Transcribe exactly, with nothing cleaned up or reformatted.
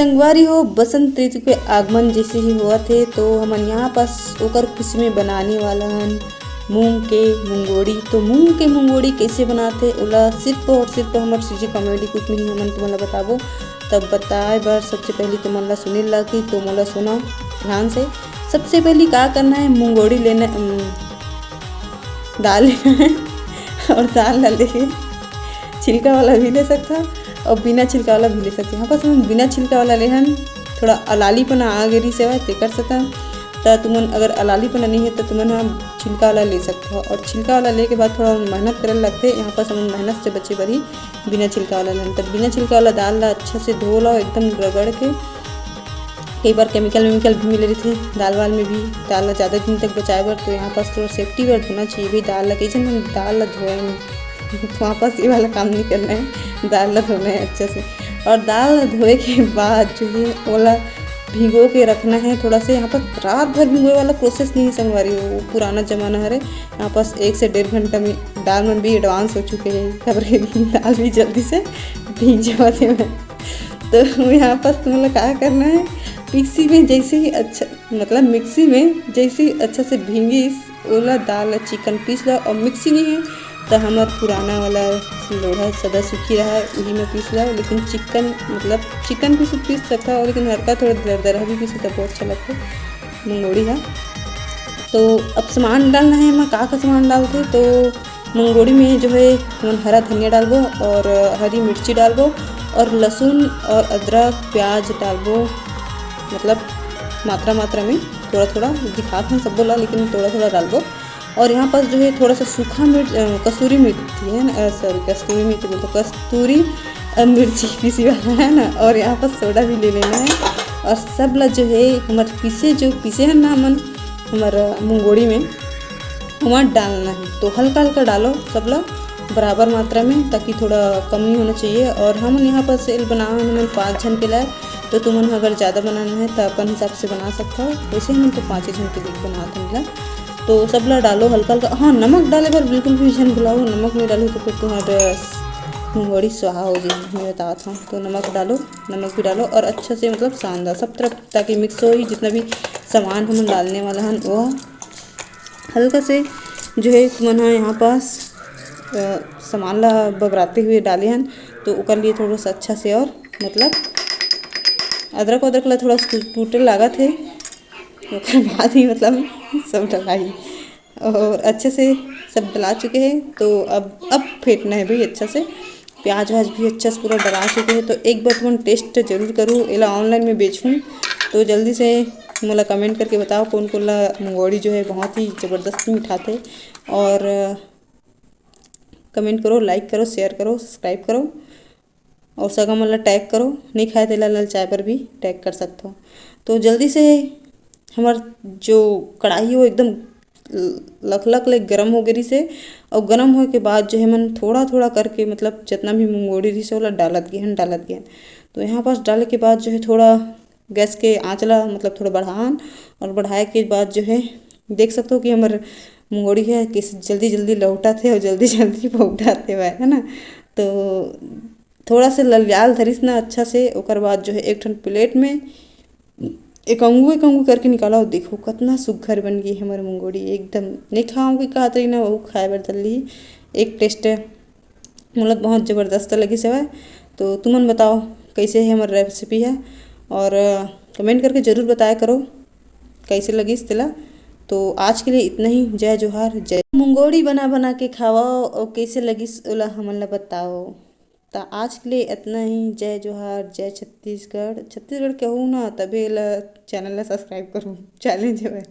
संगवारी हो, बसंत ऋतु के आगमन जैसे ही होवत हे, तो हमन यहाँ पास ओकर खुशी में बनाने वाला हन मूंग के मुंगोड़ी। तो मूंग के मुंगोड़ी कैसे बनाथे, ओला सिर्फ और सिर्फ हमर सीजी कॉमेडी कुक में ही हमन तुमन ला बताबो। तब बताए बर सबसे पहली तुमन ला सुनील ला की, तो मोला सुना ध्यान से। सबसे पहली का करना है, मुंगोड़ी लेना, उम, दाल लेना है और दाल ला लेके छिलका वाला भी ले सकता और बिना छिलका वाला भी ले सकते हैं। यहाँ पास हमन बिना छिलका वाला ले हन, थोड़ा अलालीपना आ गे रिहिस हवय, तेकर सेती। त तुमन अगर अलालीपना नहीं है, तो तुमन ह छिलका वाला ले सकते हो। और छिलका वाला लेके बाद थोड़ा मेहनत करे लगथे। यहाँ पास हमन मेहनत से बचे बर ही बिना छिलका वाला लेन। तब बिना छिलका वाला दाल ला अच्छा से धो लो, एकदम रगड़ के। कई बार केमिकल वेमिकल भी मिले रहिथे दाल वाल में भी, दाल ला ज़्यादा दिन तक बचाए बर। तो यहाँ पास थोड़ा सेफ्टी बर धोना चाहिए भाई दाल ला। कई झन मन दाल ला धोए नहीं, तो यहाँ पास ये वाला काम नहीं करना है, दाल ला धोना है अच्छा से। और दाल ला धोए के बाद जो है, ओला भिगो के रखना है थोड़ा से। यहाँ पास रात भर भिगोए वाला प्रोसेस नहीं है संगवारी, वो पुराना जमाना हरे। यहाँ पास एक से डेढ़ घंटा में दाल मन भी एडवांस हो चुके हैं, काबर के दाल भी जल्दी से भीग जावत है। तो यहाँ पास तुमन ला का करना है, मिक्सी में जैसे ही अच्छा, मतलब मिक्सी में जैसे ही अच्छा से भींगिस, ओला दाल ला चिकन पीस लो। और मिक्सी नहीं है, तो हमर पुराना वाला लोढ़ा सदा सुखी रहा, उही में पीस लो। लेकिन चिकन, मतलब चिकन भी पीस सकता हो, लेकिन हल्का थोड़ा दरदरा भी पीसो, तो बहुत अच्छा लगता है मुंगोड़ी है। तो अब सामान डालना है, एमा का का सामान डालथे, तो मुंगोड़ी में जो है हमन हरा धनिया डालबो और हरी मिर्ची डालबो और लहसुन और अदरक, प्याज डालबो, मतलब मात्रा मात्रा में, थोड़ा थोड़ा दिखात हन सब्बो ला, लेकिन थोड़ा थोड़ा डालबो। और यहाँ पास जो है थोड़ा सा सूखा मिर्च, अ, कसूरी मेथी है ना, अ, सॉरी, कस्तूरी मेथी बोलते, कस्तूरी, अ, मिर्ची पीसी वाला है ना। और यहाँ पास सोडा भी ले लेना है। और सब ला जो है हमर पीसे, जो पीसे हैं ना हमन हमर मुंगोड़ी में, ओमा डालना है। तो हल्का हल्का डालो सब ला बराबर मात्रा में, ताकि थोड़ा कम नहीं होना चाहिए। और हमन यहाँ पास एल बनाए हन हमन पाँच झन के लायक, तो तुमन ह अगर ज़्यादा बनाना है तो अपन हिसाब से बना सकता हो। वैसे हमन तो पाँचे झन के लिए बनात हन ला। तो सब ला डालो हल्का हल्का। हाँ, नमक डाले बर बिल्कुल भी झन भुलाओ, नमक नहीं डालो तो फिर तुम्हारे मुंगोड़ी स्वाहा हो जाए, मैं बतावत हूँ। तो नमक डालो, नमक भी डालो और अच्छा से, मतलब शानदार सब तरफ, ताकि मिक्स हो ही जितना भी सामान हम डालने वाला हन वो हल्का से जो है तुमन ह यहाँ पास, अ, सामान ला बगराते हुए डाले हन, तो ओकर लिए थोड़ा सा अच्छा से और मतलब अदरक वदरक ला थोड़ा सा टूटे लागत है, ओकर बाद ही मतलब सब डलाई। और अच्छे से सब डला चुके हैं, तो अब अब फेंटना है भाई अच्छा से। प्याज व्याज भी अच्छा से पूरा डला चुके हैं, तो एक बार तुमन टेस्ट जरूर करो। एला ऑनलाइन में बेचहूँ, तो जल्दी से मोला कमेंट करके बताओ कौन कौन ला मुंगोड़ी जो है बहुत ही ज़बरदस्त मिठाथे। और कमेंट करो, लाइक करो, शेयर करो, सब्सक्राइब करो और सगा मन ला टैग करो। नहीं खाए तेला ललचाए पर भी टैग कर सकते हो। तो जल्दी से हमार जो कढ़ाई है वो एकदम लखलख ले गरम हो गे रिहिस हे। और गरम होए के बाद जो है मन थोड़ा थोड़ा करके, मतलब जितना भी मुंगोड़ी रिहिस हे ओला डालत गे हन, डालत गे हन। तो यहाँ पास डाले के बाद जो है थोड़ा गैस के आँच ला मतलब थोड़ा बढ़ान, और बढ़ाए के बाद जो है देख सकते हो कि हमर मुंगोड़ी है किस जल्दी जल्दी लौटत हे और जल्दी जल्दी पौटात हे, है ना। तो थोड़ा से ललियाल धरिस ना अच्छा से, ओकर बाद जो है एक ठन प्लेट में एक अंगू एक अंगू करके निकाला, और देखो कितना सुग्घर बन गई हमर मुंगोड़ी। एकदम नहीं खाऊंगी कहत रही ना, वो खाए बर तल्ली एक टेस्ट मतलब बहुत ज़बरदस्त लगिस हवय। तो तुमन बताओ कैसे है हमर रेसिपी है, और कमेंट करके ज़रूर बताया करो कैसे लगिस तेला। तो आज के लिए इतना ही। जय जोहार, जय। मुंगोड़ी बना बना के खावा और कैसे लगिस ओला हमन ला बताओ। तो आज के लिए इतना ही। जय जोहार, जय छत्तीसगढ़। छत्तीसगढ़ के हो ना, तबे ला चैनल ला सब्सक्राइब करो, चैलेंज है।